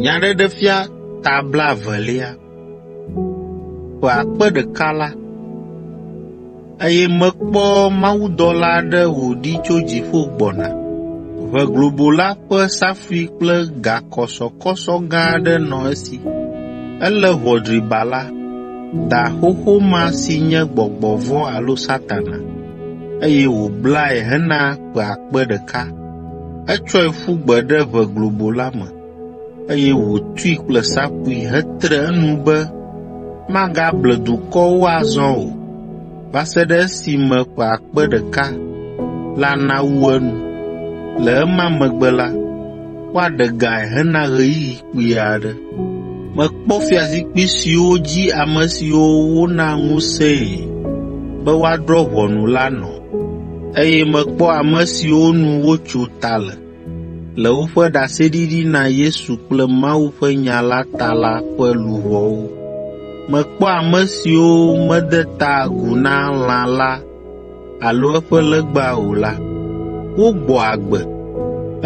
Nyaɖeɖefia ta blaevelia Ƒe akpe ɖeka la, eye mekpɔ mawudɔla aɖe wòɖi tso dziƒo gbɔna. Ʋe globo la ƒe safui kple gakɔsɔkɔsɔ gã aɖe nɔ esi. Elé ʋɔ driba la, da xoxo ma si nye gbɔgbɔ vɔ̃ alo Satana, eye wòblae hena ƒe akpe ɖeka. Etsɔe ƒu gbe ɖe ʋe globo la me, eye wòtui kple safui hetre enu be magable dukɔwo azɔ o va se ɖe esime ƒe akpe ɖeka la nawu enu. Le ema megbe la, woaɖe gae hena ɣeyiɣi kpui aɖe. Mekpɔ fiazikpui siwo dzi ame siwo wona ŋusẽe be woadrɔ̃ ʋɔnu la nɔ, eye mekpɔ ame siwo nu wotso ta le, le woƒe ɖaseɖiɖi na Yesu kple Mawu ƒe nya la ta la ƒe luʋɔwo. Mekpɔ ame siwo mede ta agu na lã la alo eƒe legba o la, wogbɔ agbe,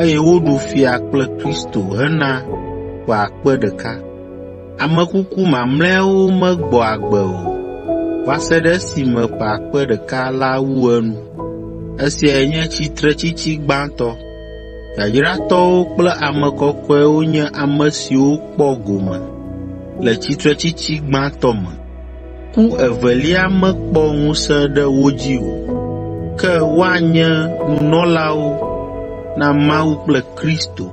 eye woɖu fia kple Kristo hena ƒe akpe ɖeka. Ame kuku mamlɛawo megbɔ agbe o va se ɖe esime ƒe akpe ɖeka la wu enu. Esiae nye tsitretsitsi gbãtɔ. Yayratɔwo kple ame kɔkɔewo nye ame siwo kpɔ gome le tsitretsitsi gbãtɔ me. Ku evelia mekpɔ ŋusẽ ɖe wo dzi o, ke woanye nunɔlawo na Mawu kple Kristo,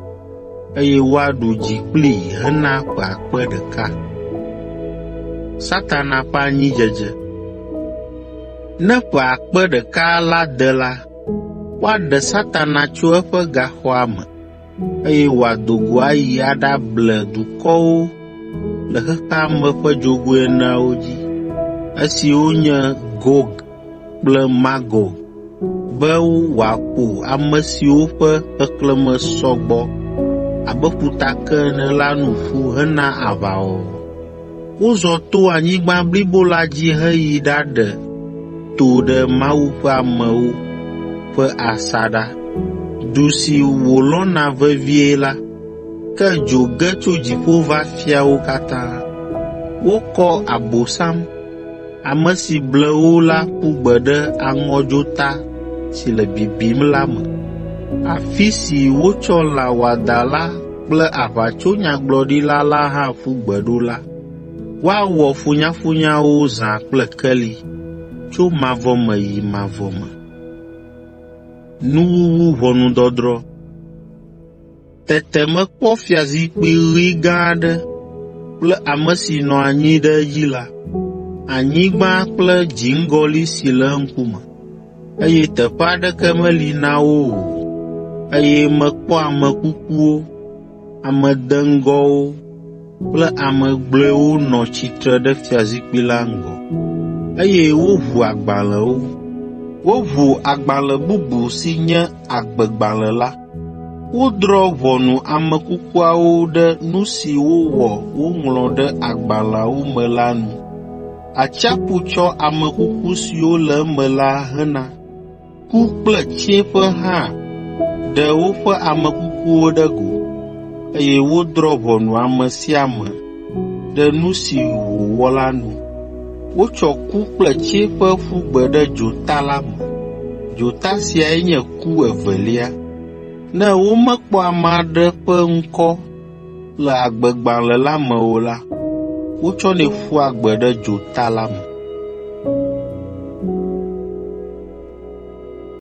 eye woaɖu dzi kplii hena ƒe akpe ɖeka. Ne ƒe akpe ɖeka la de la, woaɖe Satana tso eƒe gaxɔa me, eye wòado go ayi aɖable dukɔwo le xexea me ƒe dzogoe eneawo dzi, esiwo nye Gog kple Magog, be wòaƒo ame siwo ƒe xexlẽme sɔ gbɔ abe ƒutake ene la nu ƒu hena aʋawɔwɔ. Wozɔ to anyigba blibo la dzi heyi ɖaɖe to ɖe Mawu ƒe amewo ƒe asaɖa, du si wòlɔ̃na vevie la. Ke dzo ge tso dziƒo va fia wo katã. Wokɔ Abosam, ame si ble wo la ƒu gbe ɖe aŋɔdzota si le bibim la me, afi si wotsɔ lã wɔadã la kple aʋatsonyagblɔɖila la hã ƒu gbe ɖo la. Woawɔ funyafunya wo zã kple keli tso mavɔ me yi mavɔ me. Tete mekpɔ fiazikpui ɣi gã aɖe kple ame si nɔ anyi ɖe edzi la. Anyigba kple dziŋgɔli si le eŋkume, eye teƒe aɖeke meli na wo o. Eye mekpɔ ame kukuwo, ame deŋgɔwo kple ame gblɔewo nɔ tsitre ɖe fiazikpui la ŋgɔ, eye woʋu agbalẽwo. Woʋu agbalẽ bubu si nye agbegbalẽ la. Wodrɔ̃ ʋɔnu ame kukuawo ɖe nu si wowɔ woŋlɔ ɖe agbalẽawo me la nu. Atsiaƒu tsɔ ame kuku siwo le eme la hena. Ku kple tsiẽƒe hã ɖe woƒe ame kukuwo ɖe go, eye wodrɔ̃ ʋɔnu ame sia ame ɖe nu si wòwɔ la nu. Wotsɔ ku kple tsiẽƒe ƒu gbe ɖe dzota la me. Dzota siae nye ku evelia. Ne womekpɔ ame aɖe ƒe ŋkɔ le agbegbalẽ la me o la, wotsɔnɛ ƒua gbe ɖe dzota la me.